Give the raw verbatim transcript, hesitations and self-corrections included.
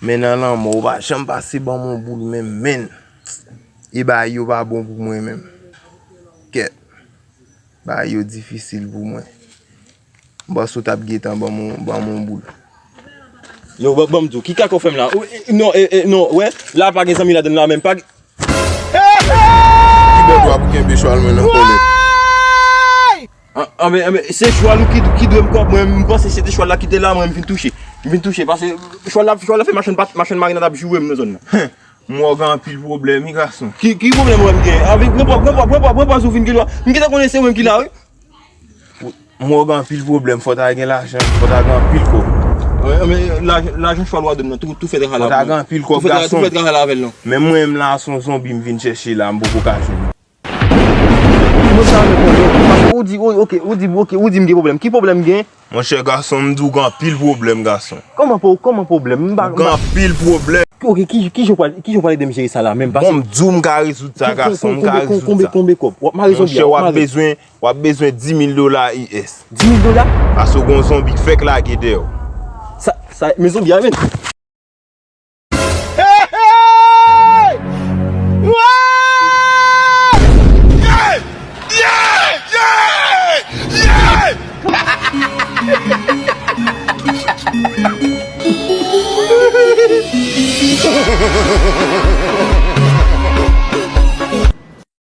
Men nan lanmò, ou pa janm pase ban m yon boul menm, menn. E bagay yo pa bon pou mwen menm. Kèt. Bagay yo difisil pou mwen. M panse w t ap gentan ban m, ban m yon boul. Yo, ban, ban m di w, ki kaka w fè m la? Ou, e, non, e, e, non, wè, la pa gen zanmi ladann la menm, pa gen. Ki bò dwa pou kenbe chwal mwen nan kòlèt? Anben, anben, se chwal ou ki, ki dwe m kòb, mwen, m panse se te chwal la ki te la, mwen, m vin touche. M vin touche, paske chwal la, chwal la fè machann, machann marinad ap joure m nan zòn nan. M wè w gen anpil pwoblèm, wi, gason. Ki, ki pwoblèm mwen m gen? Avèk, mwen pa, mwen pa, mwen pa, mwen pa sou vin gen lwa. M gentan konnen se mwen ki la, wi. M wè w gen anpil pwoblèm, fò ta gen lajan, fò ta gen anpil kòb. Wi, men lajan, lajan chwal w a dwe m nan, tou, tou fè travay la. Fò ta gen anpil kòb, gason. Tou fè travay la avè l, non. Men mwen menm la, se yon zonbi m vin chèche la, m poko ka jwenn. Ki moun sa yo konnen? Paske ou di, ou, oke, ou di, oke, ou di m gen pwoblèm. Ki pwoblèm gen? Monchè gason, m di w gen anpil pwoblèm, gason. Kòman po-, kòman pwoblèm? M pa, m pa. Gen anpil pwoblèm. Oke, ki, ki jan w pral, ki jan w pral ede m jere sa la menm? Bon, m di w m ka rezoud sa, gason, m ka rezoud sa. Konbe, konbe kòb? W ap mare zonbi a, w ap mare. Monchè, w ap bezwen, w ap bezwen dis mil dola U S. Dis mil dola? Paske w gen yon zonbi k fèk lage dèyè w. Sa, sa, men zonbi a, men.